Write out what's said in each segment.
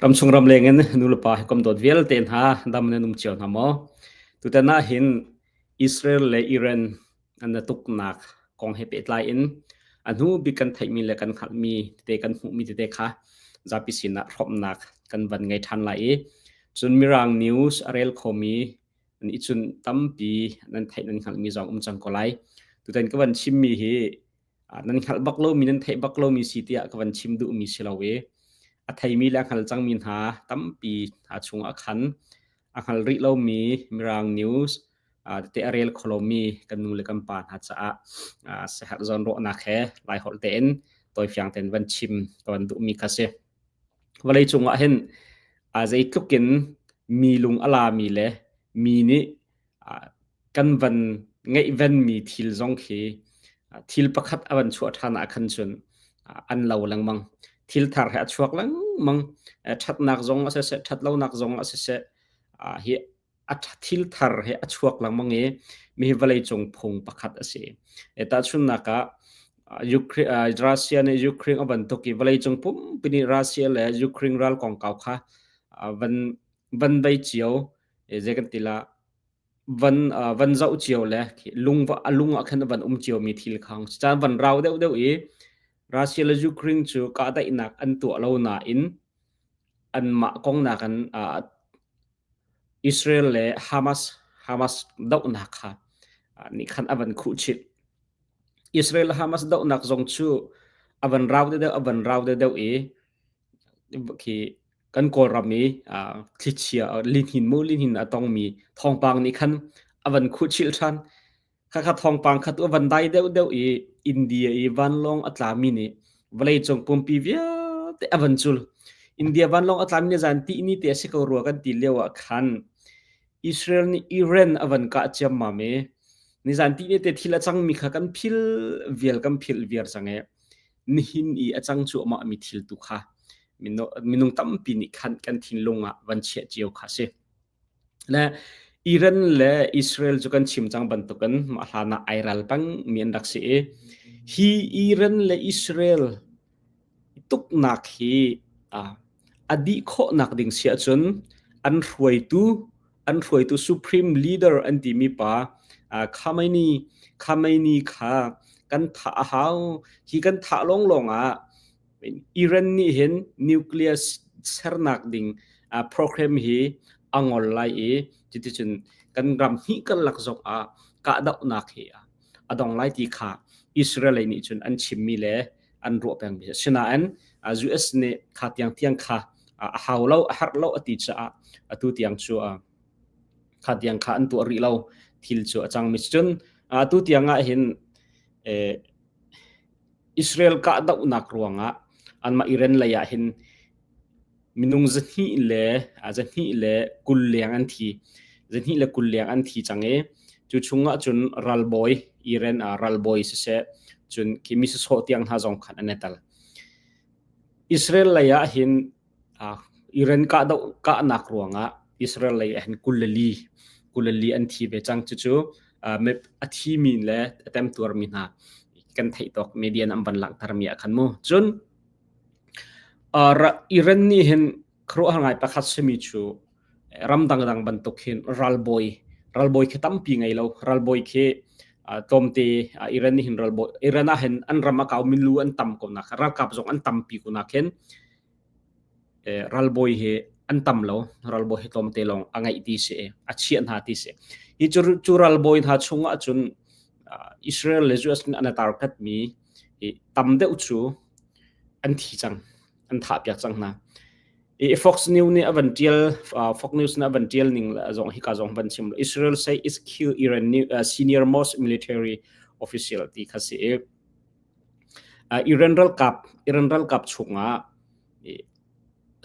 Ramchung ramleng in nulepa he kom dawt vialte hna dam nan um cio hna maw? Tutan ah hin Israel le Iran an i tuknak kong he pehtlai in a hnu bik kan theihmi le kan hngalhmi tete kan hmuhmi tete kha zapi sinah hrawmhnak kan van ngei ṭhan lai i cun Mirang news a rel khomi an i cun tampi nan theih nan hngalhmi zong um cang ko lai. Tutan ka van chimmi hi nan hngalh bak lomi nan theih bak lomi si tiah ka van chim duhmi si lo i a theimi le a hngal cangmi hna tampi hna chungah khan a hngal rih lomi Mirang news tete a rel kho lomi kan nu le kan pa hna caah siaherh zawnruahnak he Laiholh tein tawifiang tein van chim ka van duhmi kha si. Vawlei cungah hin zeitluk in mi lung a lami le mi nih kan van ngeihvenmi thil zong khi thil pakhat a van chuah ṭhan ah khan cun an lo lengmang. Thil thar he a chuak lengmang. Ṭhatnak zong a siseh, ṭhatlonak zong a siseh, hi a thil thar he a chuak lengmang i mi hi vawleicung phung pakhat a si. Tahchunhnak ah Russia nih Ukraine a bantuk i vawleicung pumpi nih Russia le Ukraine ral kongkau kha van van vei cio zei kan ti la van van zoh cio le lung a lung ah khan van um cio mi thil khang caan van rau deuh deuh i Russia le Ukraine cu kahdaihnak an tuah lo nain anmah kong nakin Israel le Hamas Hamas dohnak kha nih khan a van khuh chih. Israel le Hamas dohnak zong cu a van rau deuh a van rau deuh i khi kan Kawlram i thlichia lihnin mu lihnin a tongmi thawngpang nih khan a van khuhchilh ṭhan. Khakha thawngpang kha tu a van dai deuhdeuh i India i vanlawng a tlami nih vawleicung pumpi vialte a van cul. India vanlawng a tlami nih zan tihni te a si ko rua kan ti lio ah khan Israel nih Iran a van kah ciammam i nizan tihni te thil a cangmi kha kan phil vial kan philh viar cang i nihin i a cang cuahmahmi thil tu kha minung tampi nih khan kan thinlung ah van chiah cio kha a si. Le Iran le Israel cu kan chim cang bantukin mah hlan ah ai ral peng mi an rak si i hi Iran le Israel tuknak hi a dih khawhnak ding si ahcun an hruaitu an hruaitu supreme leader an timi pa Khamenei Khamenei kha kan thah a hau hi kan thah lawnglawng ah Iran nih hin nuclear sernak ding program hi a ngol lai i cuticun kan ram hnih karlak zong ah kahdohnak hi a dong lai ti kha Israel lei nih cun an chimmi le an ruah pengmi a si. Asinain US nih kha tiang tiang kha a hau lo a herh lo a ti caah atu tiang cu kha tiang kha an tuah rih lo thil cu a cangmi cun atu tiang ah hin Israel kahdohnak ruangah anmah Iran lei ah hin minung 220 leng an thi. 220 leng an thi cang i cu chungah cun ralbawi Iran ah ralbawi siseh cun khi mi sawsawh tiang hna zong khan an i tel. Israel lei ah hin Iran kahdoh kahnak ruangah Israel lei ah hin 24 an thi ve cang. Cucu a thimi le a temtuarmi hna kan theih tawk media an van langhtermi ah khan mu. Cun Iran nih hin khuaruahhar ngai pakhat simi cu ram dangdang bantuk hin ralbawi ralbawi khi tampi ngei lo ralbawi khi tlawmte Iran nih hin ralbawi Iran ah hin an ram a kau milu an tam ko nak ralkap zong an tampi ko nak hin ralbawi hi an tam lo ralbawi hi tlawmte lawng a ngeih ti si a chiah hna ti si hi cu cu ralbawi hna chungah cun Israel le US nih an target mi tam deuh cu an thi cang an thah piak cang hna i Fox News nih a van tial Fox News nih a van tial ning zong hika zong van chim Israel say is kill Iran senior most military official ti kha si i Iran ralkap Iran ralkap chungah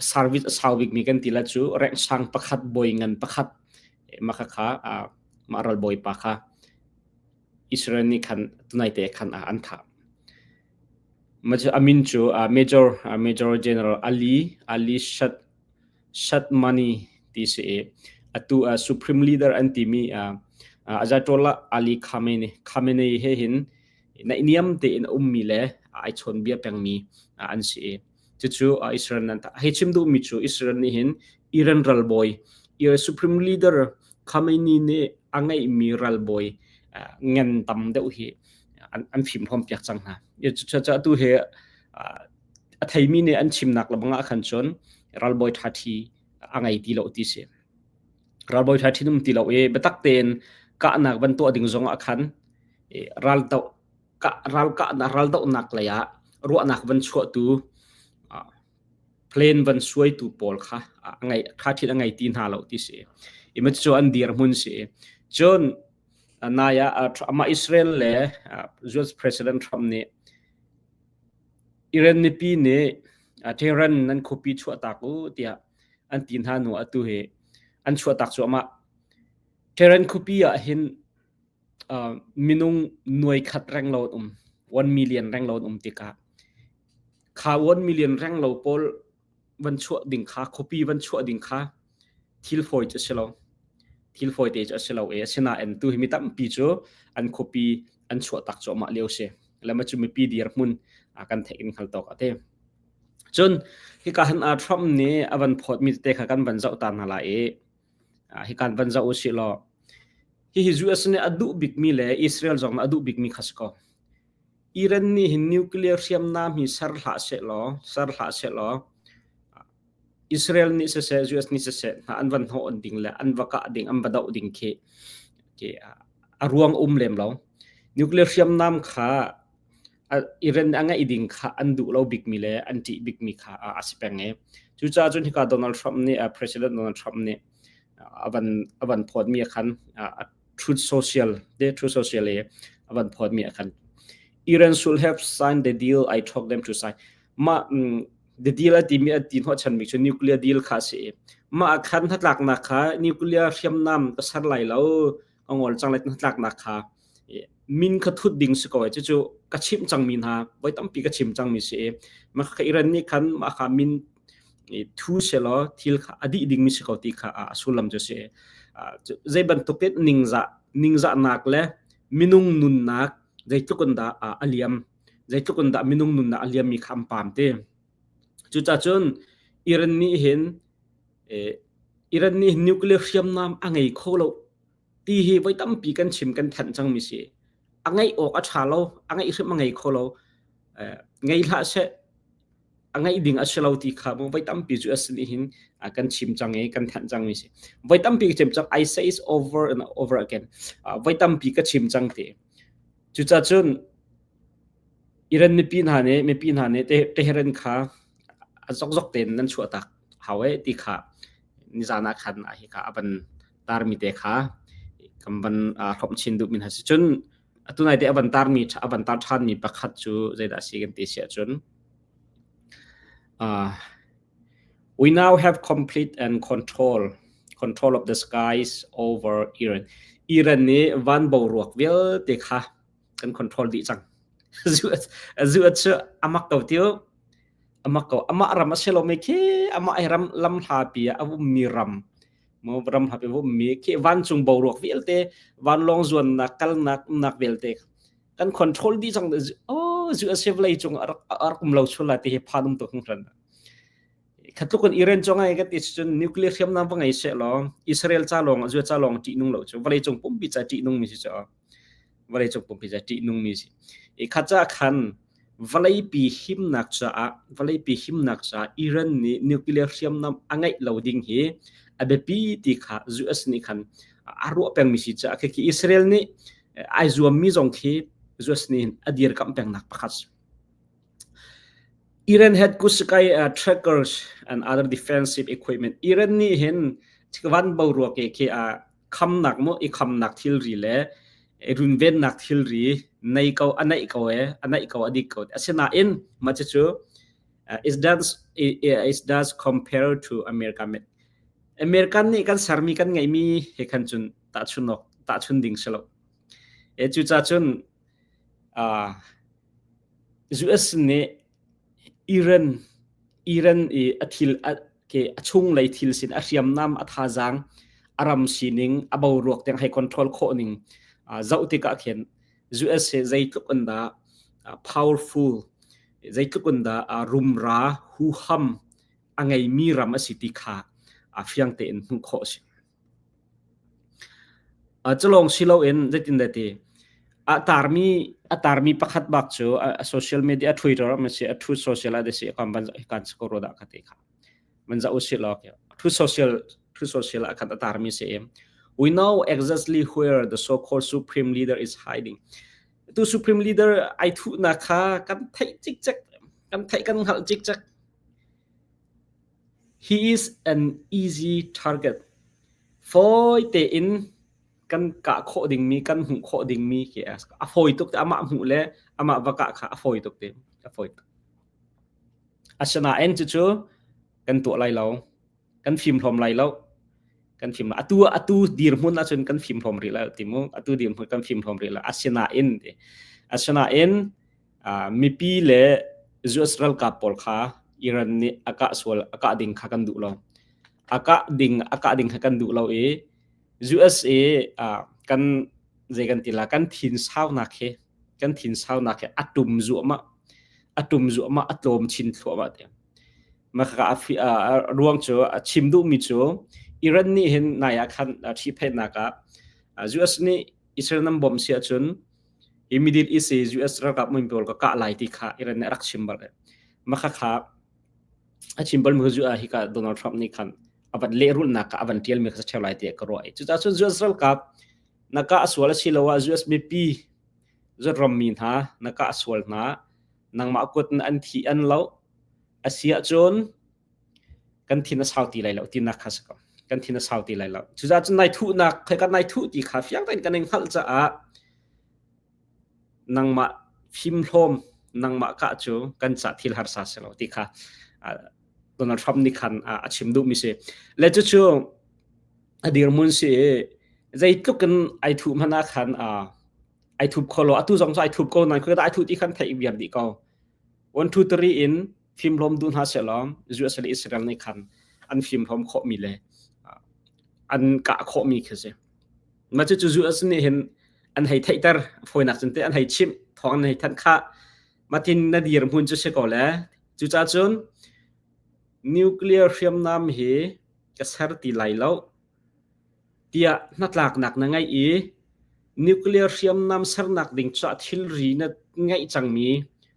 service a sau bikmi kan ti la cu rank sang pakhat bawi ngan pakhat mah kha mah ralbawi pa kha Israel nih khan tunai te khan an thah. A min cu Major Major General Ali Ali Shat Shatmani ti si i atu Supreme Leader an timi Ayatollah Ali Khamenei Khamenei he hin naihniam tein a ummi le ai chawnbia pengmi an si i. Cucu Israel nan hei chim duhmi cu Israel nih hin Iran ralbawi Iran Supreme Leader Khamenei nih a ngeihmi ralbawi ngan tam deuh hi an fimhlawm piak cang hna. Cucaah tu hi a theimi nih an chimnak lebang ah khan cun ralbawi ṭhaṭhi a ngei ti lo ti si. Ralbawi ṭhaṭhi um ti lo i biatak tein kahnak van tuah ding zong ah khan raldoh ralkahnak raldohnak lei ah ruahnak van chuahtu plane van suaitu pawl kha a ngei kha thil a ngei ti hna lo ti si. I ma cu an dirhmun si. Cun nai ah amah Israel le US President Trump nih Iran mipi nih Tehran nan khuapi chuahtak u tiah an ti hna hnu atu hi an chuahtak cuahmah. Tehran khuapi ah hin minung nuai khat renglo an um, 1 million renglo an um tikah kha 1 million renglo pawl van chuah ding kha khuapi van chuah ding kha thil fawi cu a si lo. Thil fawi te cu a si lo i asinain tu hi mi tampi cu an khuapi an chuah tak cuahmah lio si. Le ma cu mipi dirhmun kan theih in hngal tawk a ti. Cun hika han Trump nih a van phawtmi tete kha kan van zoh ta hna lai i hikan van zoh usih law hihi US nih a duh bikmi le Israel zong nih a duh bikmi kha si ko. Iran nih hin nuclear hriamnam hi ser hlah sehlaw ser hlah sehlaw Israel nih siseh US nih siseh hna an van hnawh ding le an va kah ding an va doh ding khi a ruang um lem lo. Nuclear hriamnam kha Iran a ngeih ding kha an duh lo bikmi le an ṭih bikmi kha a si peng i cucaah cun hika Donald Trump nih President Donald Trump nih a van a van phawtmi ah khan Truth Social the Truth Social i a van phawtmi ah khan Iran should have signed the deal I talked them to sign. Mah the deal a timi a ti hnawhchanmi cu nuclear deal kha a si i mah ah khan hnatlaknak kha nuclear hriamnam ka ser lai lo ka ngol cang lai hnatlaknak kha min kha thut ding si ko ai cucu ka chimh cangmi hna voi tampi ka chim cangmi si i mah kha Iran nih khan mah kha min thu selaw thil kha a dih dingmi si ko ti kha a sullam cu si. Zei bantuk in ningzah ningzahnak le minung nunnak zeitluk in dah a liam zeitluk in dah minung nunnak a liammi kha an pam ti. Cucaah cun Iran nih hin Iran nih nuclear hriamnam a ngei kho lo ti hi voi tampi kan chim kan thanh cangmi si. A ngeih awk a ṭha lo, a ngeih hrim a ngei kho lo. Ngei hlah seh, a ngeih ding a si lo ti kha voi tampi cu a si nih hin kan chim cang i kan thanh cangmi si. Voi tampi ka chim cang, I say it over and over again. Voi tampi ka chim cang ti. Cucaah cun Iran mipi hna nih mipi hna nih Tehran kha a zokzok tein nan chuahtak hau eh ti kha nizan ah khan hika a van tarmi te kha kan van hrawmh chin duhmi hna si. Cun atu nai te a van tarmi a van tar ṭhanmi pakhat cu zeidah a si kan ti si ahcun we now have complete and control control of the skies over Iran. Iran nih van boruak vialte kha kan control dih cang. Zu cu amak ko tiu. Amak ko. Amah ram a si lo mi khi amah ai ram lam hlapi ah a ummi ram mo ram hlapi a ummi khi vancung boruak vialte vanlawng zuannak kalnak umnak vialte kan control dih cang. Oh zu a si vawlei cung a rak um lo chul la ti hi phan um tuk hringhran. Khatluk in Iran cu ngai ka ti cun nuclear hriamnam va ngei seh law Israel ca lawng zu ca lawng ṭih nung lo cu vawlei cung pumpi ca ṭih nung mi si cu vawlei cung pumpi ca ṭih nung mi si. I kha ca khan vawleipi himnak caah vawleipi himnak caah Iran nih nuclear hriamnam a ngeih lo ding hi a biapi ti kha US nih khan a ruah pengmi si caah khi Israel nih ai zuammi zong khi US nih a dirkamh pengnak pakhat si. Iran had Kuskai trackers and other defensive equipment. Iran nih hin van boruak ke khi a khamnak mu i khamnak thilri le runvennak thilri nei ko a naih ko e a naih ko a dik ko. Asinain mah cucu it does it does compare to America. American nih kan sermi kan ngeihmi he khan cun tahchun awk tahchun ding si lo. E cucaah cun US nih Iran Iran i a thil a ke a chunglei thil sin a hriamnam a thazaang a ram sining a boruak tiang hei control khawh ning zoh tikah khin US hi zeitluk in dah powerful. Zeitluk in dah rumra huham a ngeimi ram a si ti kha a fiang tein hmuh khawh a si. Culawng si loin zeitin dah ti a tarmi a tarmi pakhat bak cu a social media Twitter ah si a Truth Social ah si kan van kan si ko ro dah ka ti kha. Man za usih law Truth Social Truth Social ah khan a tarmi si We know exactly where the so-called supreme leader is hiding. Tu supreme leader ai thuhnak kha kan theih cikcek kan theih kan hngalh cikcek. He is an easy target. Fawi tein kan kah khawh dingmi, kan hmuh khawh dingmi khi a fawi tuk te. Amah hmuh le amah va kah kha a fawi tuk te. A fawi tuk. Asinain cucu kan tuah lai lo. Kan fimhlawm lai lo. Kan fim atu atu dirhmun ahcun kan fimhlawm rih lai ti mu. Atu dirhmun kan fimhlawm rih lai. Asinain asinain Mipi le US ralkap pawl kha Iran nih a kah sual a kah ding kha kan duh lo. A kah ding a kah ding kha kan duh lo i USA kan zei kan ti la kan thin saunak hi kan thin saunak hi a tum zuahmah a tum zuahmah a tlawm chin thluahmah te. Maka a ruang cu a chim duhmi cu Iran nih hin nai ah khan ṭhihphaihnak ah US nih Israel nan bawmh si ahcun Hi Middle East i US ralkap mun pawl ka kah lai ti kha Iran nih a rak chim bal. Mah kha a chim bal mi cu hi ka Donald Trump nih khan a van lehrulhnak ka a van tial mi kha sa lai tiah ka ruah. Cucaah cun US ralkap na kah sual a si lo ah US mipi US rammi hna na kah sual hna nangmah kut in an thi an lo a si ahcun kan thin a sau ti lai lo tinak kha si ko. Kan thin a sau ti lai lo. Cucaah cun nai thuhnak khi kan nai thuh ti kha fiang tein kan in hngalh caah nangmah fimhlawm nangmah kah cu kan ca thil harsa si lo ti kha Donald Trump nih khan a chim duhmi si. Le cucu a dirhmun si i zeitluk in ai thuh hmanh ah khan ai thup kho lo. Atu zong cu ai thup ko nain khoi ai thuh ti khan theih viar dih ko. 1 2 3 in fimhlawm duh hna sehlaw US le Israel nih khan an fimhlawm khawhmi le an kah khawhmi khi si. Mah cucu US nih hin an hei theihter fawinak cun te an hei chimh thawng an hei thanh khah matin na dirhmun cu si ko le cucaah cun nuclear hriamnam hi ka ser ti lai lo tiah hnatlaknak na ngeih i nuclear hriamnam sernak ding caah thilri na ngeih cangmi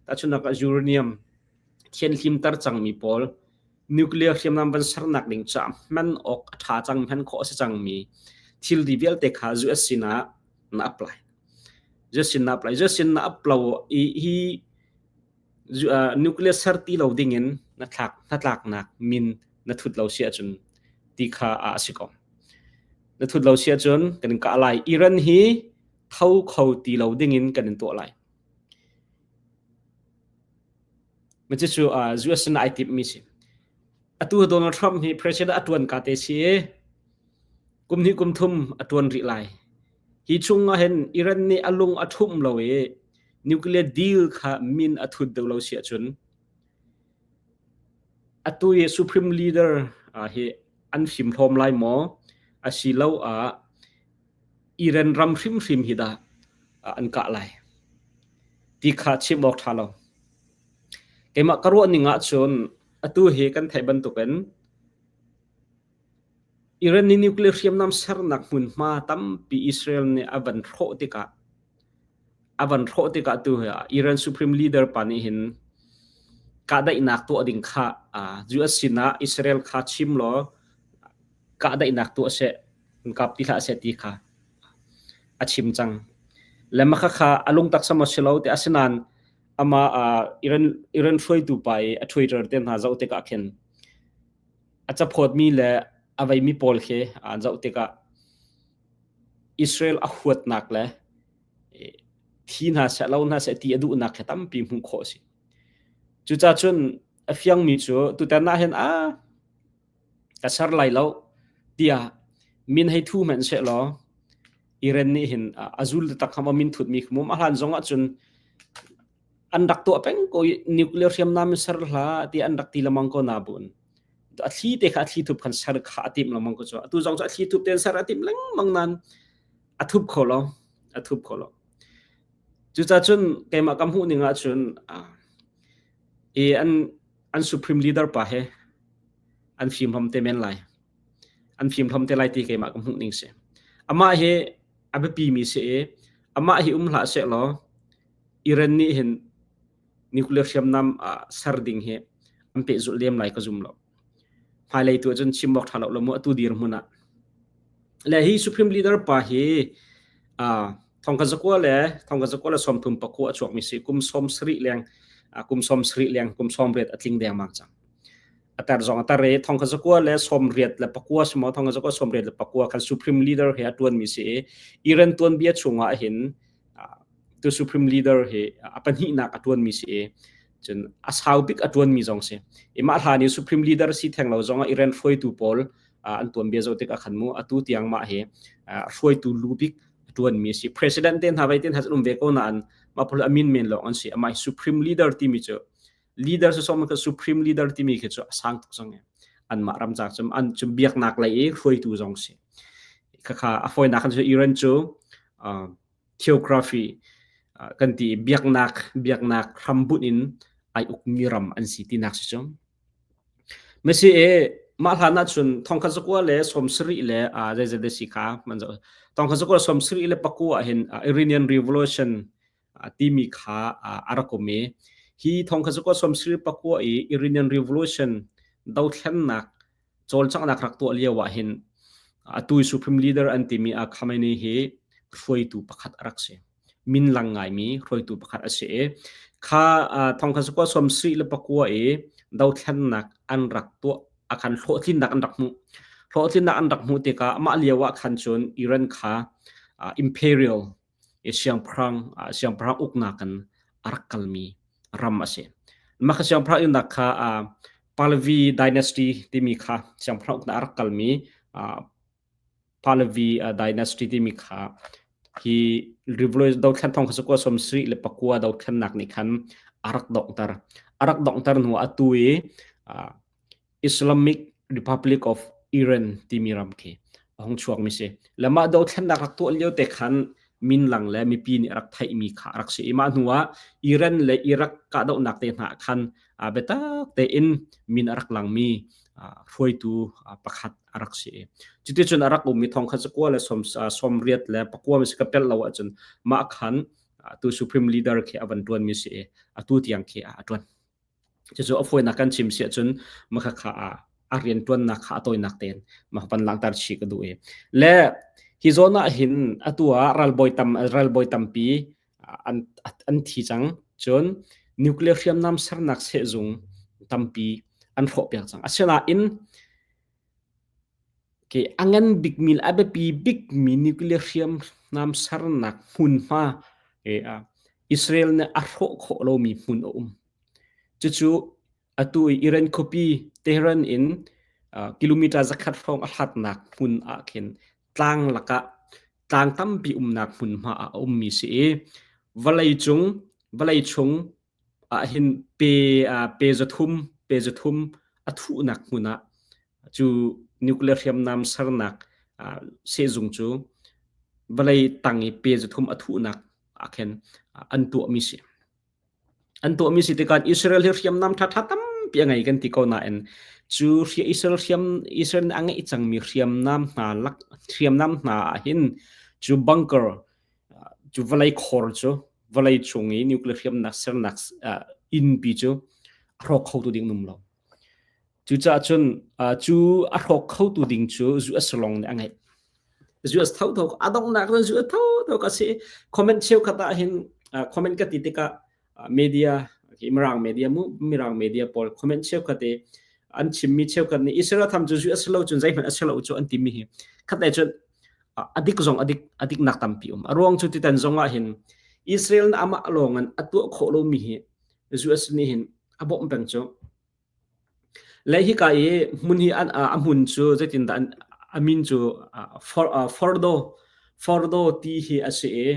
tahchunhnak ah uranium thianhlimter cangmi pawl nuclear hriamnam van sernak ding caah hman awk a ṭha cang hman khawh a si cangmi thilri vialte kha US sinah na apply. US sin na apply. US sin na apply i hi nuclear ser ti lo dingin na thlak hnatlaknak min na thut lo si ahcun ti kha a si ko. Na thut lo si ahcun kan in kah lai. Iran hi tho kho ti lo dingin kan in tuah lai. Cucu US sin ai timhmi si. Atu Donald Trump hi president a tuan ka te si i kum hnih kum thum a tuan rih lai. Hi chung ah hin Iran nih a lung a thumh lo i nuclear deal kha min a thut deuh lo si ahcun atu i supreme leader hi an fimhlawm lai maw asiloah Iran ram hrimhrim hi dah an kah lai ti kha chim awk ṭha lo. Keimah ka ruah ning ahcun atu hi kan theih bantukin Iran nih nuclear hriamnam sernak hmunhma tampi Israel nih a van hrawh tikah a van hrawh tikah tu hi Iran supreme leader pa nih hin kahdaihnak tuah ding kha US sinah Israel kha chim law kahdaihnak tuah seh kap ti hlah seh ti kha a chim cang. Le mah kha a lungtak sam a si lo ti asinain amah Iran Iran hruaitu pa i a Twitter te hna zoh tikah khin a caphawtmi le a veimi pawl khi an zoh tikah Israel a huatnak le thi hna seh lo hna seh ti a duhnak khi tampi hmuh khawh a si. Cucaah cun a fiangmi cu tutan ah hin a ka ser lai lo tiah min hei thu hmanh seh law Iran nih hin a zul tak kham a min thutmi khumum a hlan zong ah cun an rak tuah peng ko i nuclear hriamnam in ser hlah ti an rak ti lamang ko na bun a thli te kha a thli thup khan ser kha a tim lengmang ko cu atu zong cu a thli thup ten ser a tim lengmang nan a thup kho lo a thup kho lo cucaah cun keimah ka hmuh ning ah cun. I an supreme leader pa he an fim hlom te men lai. An fim hlom te lai ti keimah ka hmuh ning si. Amah hi a biapi mi si i amah hi um hlah seh law Iran nih hin nuclear hriamnam ser ding hi an pehzulh lem lai ka zum lo. Hmailei tu ahcun chim awk ṭha lo lo mu atu dirhmun ah. Le hi Supreme Leader pa hi thongkhat zakua le 39 a chuakmi si kum 70 leng kum 70 leng kum 80 a tling dengmang cang. A tar zong a tar i 1984 simo 1984 khan Supreme Leader he a ṭuanmi si i Iran tuanbia chungah hin tu Supreme Leader hi a pahnihnak a ṭuanmi si i cun a sau bik a ṭuanmi zong si. I mah hlan i Supreme Leader si theng lo zong ah Iran hruaitu pawl an tuanbia zoh tik ah khan mu atu tiang mah hi hruaitu lu bik a ṭuanmi si. President te hna vai te hna um ve ko nain mah pawl a min men lawng an si. Amah hi Supreme Leader timi cu leader cu som ka Supreme Leader timi khi cu a sang tuk zong anmah ram cak cu an cu biaknak lei i hruaitu zong si. Khakha a fawinak kan cu Iran cu theography kan ti biaknak biaknak hrambunh in ai ukmi ram an si tinak si cu. Masi e mah hlan ahcun 1970 le zeizat si kha man zo 1979 ah hin Iranian Revolution timi kha a rak um i hi 1979 i Iranian Revolution dothlennak cawlcanghnak rak tuah lio ah hin atu i Supreme Leader an timi ah Khamenei hi hruaitu pakhat a rak si. Min lang ngaimi hruaitu pakhat a si i kha 1979 i dothlennak an rak tuah a khan hlawhtlinnak an rak hmuh. Hlawhtlinnak an rak hmuh tikah mah lio ah khan cun Iran kha imperial i siangpahrang siangpahrang uknak in a rak kalmi ram a si. Mah kha siangpahrang uknak kha Pahlavi dynasty timi kha siangpahrang uknak a rak kalmi Pahlavi dynasty timi kha hi revolution dothlen thong kha sakua som sri le pakua dothlennak nih khan a rak donghter. A rak donghter hnu atu i Islamic Republic of Iran timi ram khi a hung chuakmi si. Le mah dothlennak rak tuah lio te khan minlang le mipi nih rak theihmi kha a rak si i mah hnu ah Iran le Iraq kahdohnak te hna khan biatak tein min a rak langmi hruaitu pakhat a rak si. Cuticun a rak ummi thong kha cakua le 84 mi si ka pelh lo ahcun mah khan tu Supreme Leader khi a van ṭuanmi si i atu tiang khi a ṭuan. Cucu a fawinak kan chim si ahcun makhakha ah a rianṭuannak kha a tawinak tein mah van langhter chih ka duh i. Le hi zawn ah hin atu ah ralbawi tam ralbawi tampi an an thi cang. Cun nuclear hriamnam sernak sehzung tampi an hrawhpiak cang. Asinain ke a ngan bikmi le a biapi bikmi nuclear hriamnam sernak hmunhma Israel nih a hrawh khawh lomi hmun a um. Cucu atu i Iran khuapi Tehran in kilometer 100 hrawng a hlatnak hmun ah khin tlang lakah tlang tampi umnak hmunhma ah a ummi si i vawlei cung vawlei chung ahhin pe pe zathum pe zathum a thuhnak hmun ah cu nuclear hriamnam sernak sehzung cu vawlei tang i pe zathum a thuhnak ah khin an tuahmi si. An tuahmi si tikah Israel hi hriamnam ṭhaṭha tampi a ngei kan ti ko nain cu Israel hriam Israel nih a ngeih cangmi hriamnam hna lak hriamnam hna ah hin cu bunker cu vawlei khor cu vawlei chung i nuclear hriamnak sernak innpi cu a hrawk khotu ding um lo. Cucaah cun cu a hrawk khotu ding cu US lawng nih a ngeih. US thotho a donghnak cun US thotho ka si. Comment cheukhat ah hin comment ka ti tikah media Mirang media mu Mirang media pawl comment cheukhat i an chimmi cheukhat nih Israel tham cu US lo cun zeihmanh a si lo cu an timi hi khat lei cun a dik zong a dik a diknak tampi um. A ruang cu titan zong ah hin Israel na amah lawng in a tuah khawh lomi hi US nih hin a bawmh peng cu. Le hika i hmun hi an a hmun cu zeitindah an a min cu Fordo Fordo ti hi a si i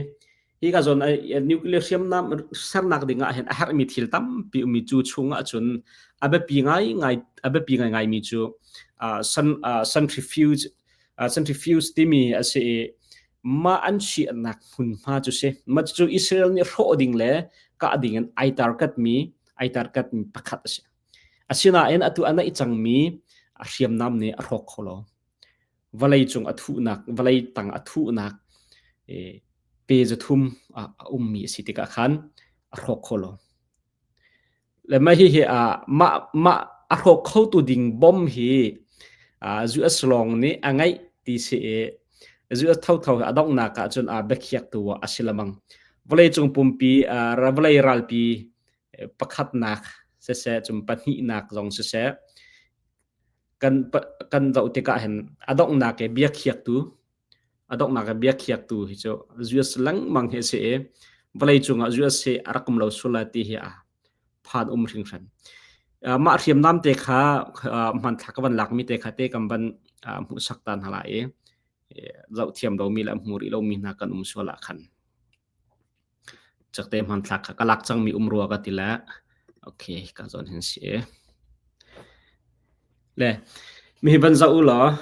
hika zawn nuclear hriamnam sernak ding ah hin a herhmi thil tampi ummi cu chung ah cun a biapi ngaingai a biapi ngaingaimi cu centrifuge centrifuge timi a si i mah an chiahnak hmunhma cu si. Mah cu Israel nih hrawh ding le kah ding in ai target mi. Ai target mi pakhat a si. Asinain atu a naih cangmi a hriamnam nih a hrawk kho lo. Vawlei cung a thuhnak, vawlei tang a thuhnak pe zathum ah a ummi a si tikah khan a hrawk kho lo. Le mah hihi mah mah a hrawk khotu ding bom hi US lawng nih a ngeih ti si i US thotho a donghnak ah cun biakhiaktu a si lemang. Vawleicung pumpi vawlei ralpi pakhatnak siseh cun pahnihnak zong siseh kan kan zoh tikah hin a donghnak i biakhiaktu A donghnak ah biakhiaktu hi cu US lengmang hi a si i vawleicung ah US hi a rak um lo sual lai ti hi a phan um hringhran. Mah hriamnam te kha hmanthlak ka van lakmi te kha te kan van hmuhsak ta hna lai i zoh thiam lomi le hmu rih lomi hna kan um sual ah khan cakte hmanthlak kha ka lak cangmi um rua ka ti le okay ka zawn hin si. Le mi hi van zoh u law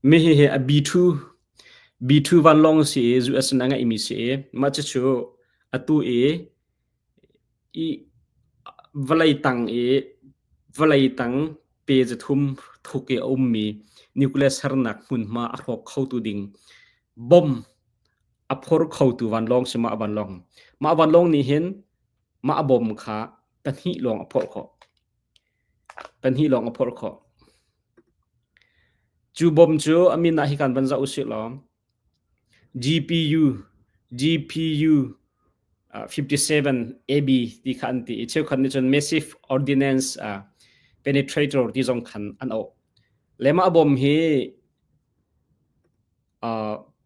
Mi hihi a B2 B2 vanlawng a si i US in a ngeihmi si i mah cucu atu i i vawlei tang i vawlei tang pe zathum thuk i a ummi nuclear sernak hmunhma a hrawk khotu ding bomb a phor khotu vanlawng si mah vanlawng. Mah vanlawng nih hin mah bomb kha pahnih lawng a phorh khawh. Pahnih lawng a phorh khawh. Cu bom cu a min ah hikan van zoh usih law GPU GPU 57 AB ti kha an ti i cheukhat nih cun Massive Ordnance Penetrator ti zong khan an auh. Le mah bom hi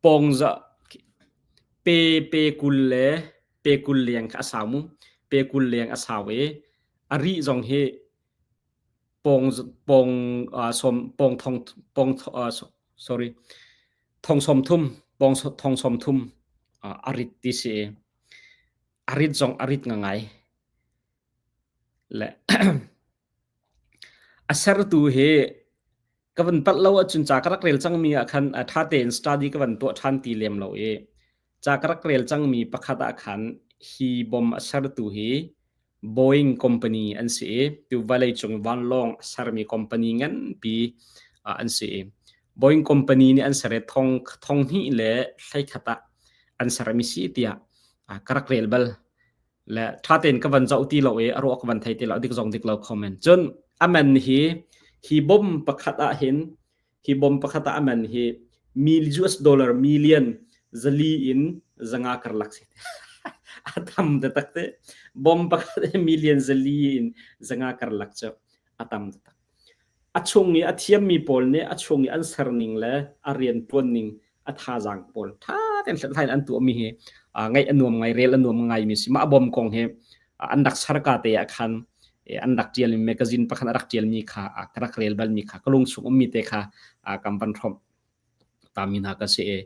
pawng za pe pe 20 le pe 20 leng kha a sau mu. Pe 20 leng a sau i a rih zong hi pawng pawng sawm pawng thong pawng sorry thong sawm thum pawng thong sawm thum a rit ti si a rit zong a rit ngai le a sertu hi ka van palh lo ahcun ca ka rak rel cangmi ah khan ṭha tein study ka van tuah ṭhan ti lem lo i ca ka rak rel cangmi pakhat ah khan hi bom a sertu hi Boeing company an si i tu vawleicung vanlawng a sermi company nganpi an si i Boeing company nih an ser i thong thong hnih le 11 ah an sermi si tiah ka rak rel bal. Le ṭha tein ka van zoh ti lo i a ruah ka van thei ti lo dik zong dik lo comment. Cun a man hi hi bom pakhat ah hin Hi bom pakhat ah a man hi US dollar million zali in zanga karlak si. A tam taktak te. Bom pakhat million zali in zanga karlak cu a tam taktak. A chung i a thiammi pawl nih a chung i an serning le a rian ṭuanning a thazaang pawl ṭha tein hlathlai in an tuahmi hi ngaih a nuam ngai, rel a nuam ngaimi si. Mah bom kong hi an rak serka te ah khan an rak ṭialmi magazine pakhat a rak ṭialmi kha ka rak rel balmi kha ka lung chung ummi te kha kan van hrawmh tami hna ka si i.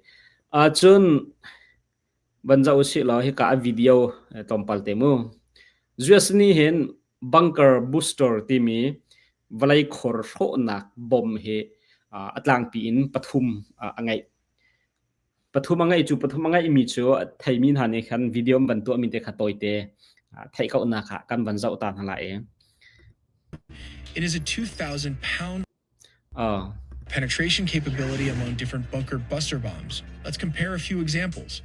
Cun van zoh usih law hika a video tlawmpal te mu. US nih hin bunker booster timi vawlei khor hrawhnak bom hi a tlangpi in pathum a ngeih. Pathum a ngeih cu pathum a ngeihmi cu theimi hna nih khan video an van tuahmi te kha tawite theih kauhnak ah kan van zoh ta hna lai i. It is a 2,000 pound Oh. penetration capability among different bunker buster bombs. Let's compare a few examples.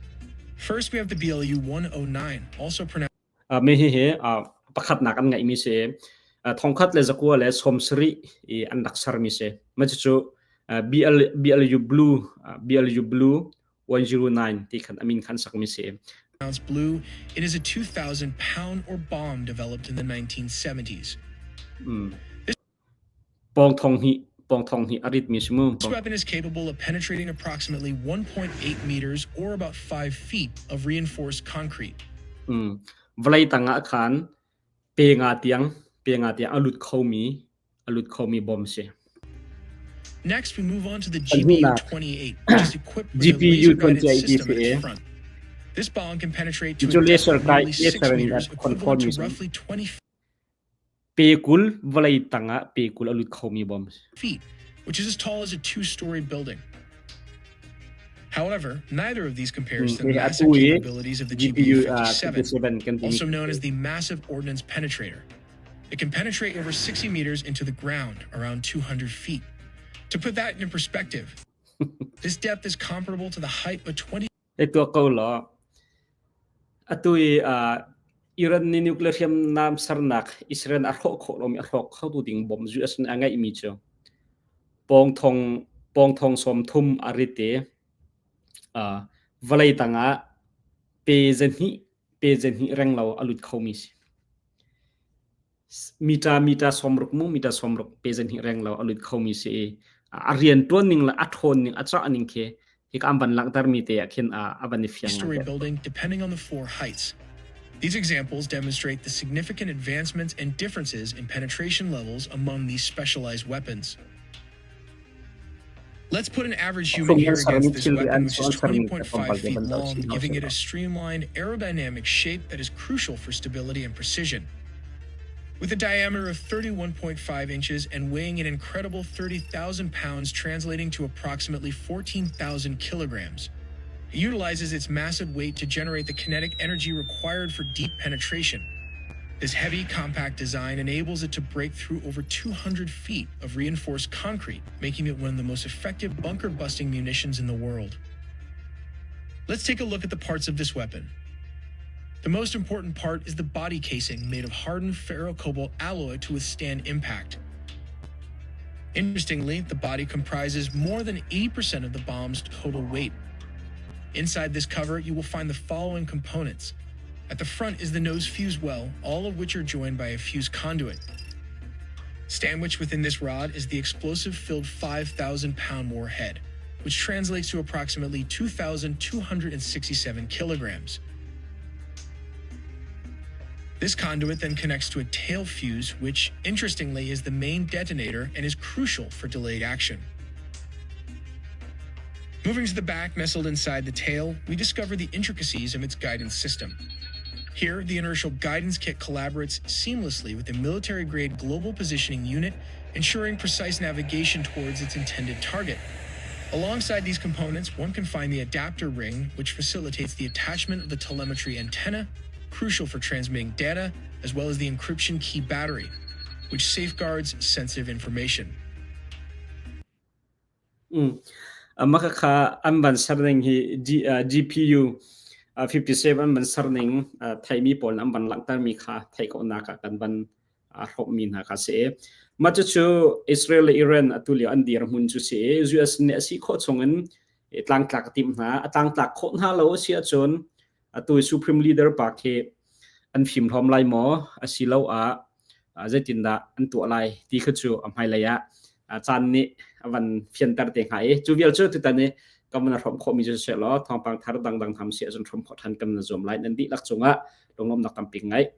First, we have the BLU 109, also pronounced Mi hihi pakhatnak an ngeihmi si. Thongkhat le zakua le sawmsarih i an rak sermi si. Mah cucu BL, BLU Blue, BLU Blue 109 ti khan a min khan sakmi si. Blue. It is a 2,000 pound or bomb developed in the 1970s. Mm. Pawng thong hnih, pawng thong hnih a ritmi si mu. This weapon is capable of penetrating approximately 1.8 meters or about 5 feet of reinforced concrete. Mm. Vawlei tang ah khan pe nga tiang, pe nga tiang a lut khomi, a lut khomi bom si. Next, we move on to the GBU-28, which is equipped with a laser-guided system at its front. This bomb can penetrate to a depth of nearly 6 meters, equivalent to roughly 20 Pe 20 vawlei tangah pe 20 a lut khomi bom feet, which is as tall as a two-story building. However, neither of these compares to the Hi massive atu i capabilities of the GPU GBU-57, 57 kan timi also known as the Massive Ordnance Penetrator. It can penetrate over 60 meters into the ground, around 200 feet. To put that into perspective, this depth is comparable to the height of a 20 Hei tuak ko law. Atu i Iran nih nuclear hriamnam sernak Israel a hrawh khawh lomi a hrawk khotu ding bom US nih a ngeihmi cu pawng thong 30 a rit i vawlei tangah pe zahnih reng lo a lut khomi si. Mita 60 mu mita 60 pe 2 reng lo a lut khomi si i a rian ṭuan ning le a ṭhawn ning a cah ning khi hika an van langhtermi te ah khin a van i fiang story ngai. building depending on the floor heights. These examples demonstrate the significant advancements and differences in penetration levels among these specialized weapons. Let's put an average human Phung an here sermi against this thilri weapon, an which cu is an sermi tlawmpal 20.5 te feet van zoh long, chih hna giving usih it a law. streamlined aerodynamic shape that is crucial for stability and precision. With a diameter of 31.5 inches and weighing an incredible 30,000 pounds, translating to approximately 14,000 kilograms, it utilizes its massive weight to generate the kinetic energy required for deep penetration. This heavy, compact design enables it to break through over 200 feet of reinforced concrete, making it one of the most effective bunker busting munitions in the world. Let's take a look at the parts of this weapon. The most important part is the body casing made of hardened ferrocobalt alloy to withstand impact. Interestingly, the body comprises more than 80% of the bomb's total weight. Inside this cover, you will find the following components. At the front is the nose fuse well, all of which are joined by a fuse conduit. Sandwiched within this rod is the explosive filled 5,000 pound warhead, which translates to approximately 2,267 kilograms. This conduit then connects to a tail fuse, which, interestingly, is the main detonator and is crucial for delayed action. Moving to the back, nestled inside the tail, we discover the intricacies of its guidance system. Here, the inertial guidance kit collaborates seamlessly with the military grade global positioning unit, ensuring precise navigation towards its intended target. Alongside these components, one can find the adapter ring, which facilitates the attachment of the telemetry antenna, crucial for transmitting data, as well as the encryption key battery, which safeguards sensitive information. Mah khakha an van ser ning hi GPU 57 an van ser ning theimi pawl an van langhtermi kha theih khawhnak ah kan van hrawmmi hna kha si. Mah cucu Israel le Iran atu lio an dirhmun cu si. US nih a si khawh chungin tlangtlak a timh hna. A tlangtlak khawh hna lo a si ahcun atu Supreme Leader pa khi an fimhlawm lai maw asiloah zeitindah an tuah lai ti kha cu a hmailei ah caan nih a van fianter te hnga i cu vial cu tutan i kan van hrawm khawhmi cu seh law thawngpang thar dangdang tham si ahcun hrawm khawh ṭhan kan na zuam lai. Nan dihlak cungah lunglawmhnak tampi ngai.